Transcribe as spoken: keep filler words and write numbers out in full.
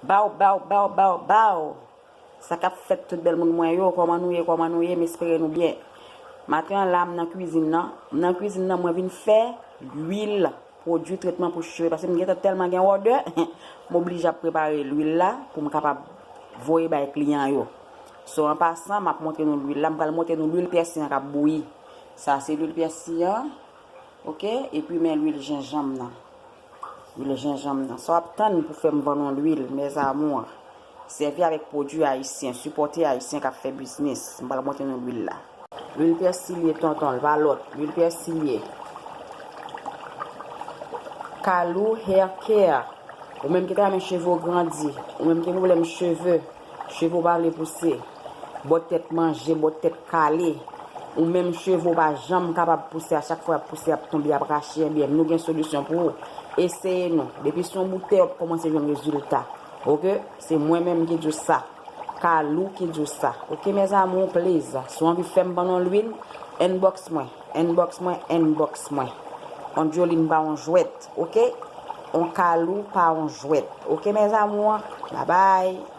Baw, baw, baw, baw, baw. Sa k ap fèt, tout bèl moun mwen yo? Kòman nou ye? Kòman nou ye? M espere nou byen. Maten an la, m nan kwizin nan. M nan kwizin nan, mwen vin fè lwil, pwodui tretman pou cheve, paske m gentan tèlman gen wòdè, m oblije ap prepare lwil la pou m kapab voye bay kliyan yo. So, an pasan, m ap montre nou lwil la. M pral montre nou lwil pèsi an k ap bouyi. Sa se lwil pèsi an. Oke? Epi men lwil jenjanm nan. Lwil jenjanm nan. Sa w ap tann pou fè m vann yon lwil, mes amours. Sèvi avèk pwodui ayisyen. Sipòte ayisyen k ap fè biznis. M pral montre nou lwil la. Lwil pèsi l ye, tonton, l pa lòt. Lwil pèsi l ye. Kalou Hair Care. Ou menm ki ta renmen cheve w grandi, ou menm ki gen pwoblèm cheve, cheve w pa vle pouse, bò tèt manje, bò tèt kale, ou menm cheve w pa janm kapab pouse, a chak fwa y ap pouse, y ap tonbe, y ap rache, ebyen, nou gen solisyon pou ou. Eseye nou. Depi sou yon boutèy, w ap kòmanse jwenn rezilta. Oke? Se mwen menm ki di w sa. Kalou ki di w sa. Oke, mes amours, please. Si w anvi fè m vann yon lwil, inbox mwen. Inbox mwen, inbox mwen. On Jolin pa on jwèt, oke? On Kalou pa on jwèt. Oke, mes amours? Bye bye.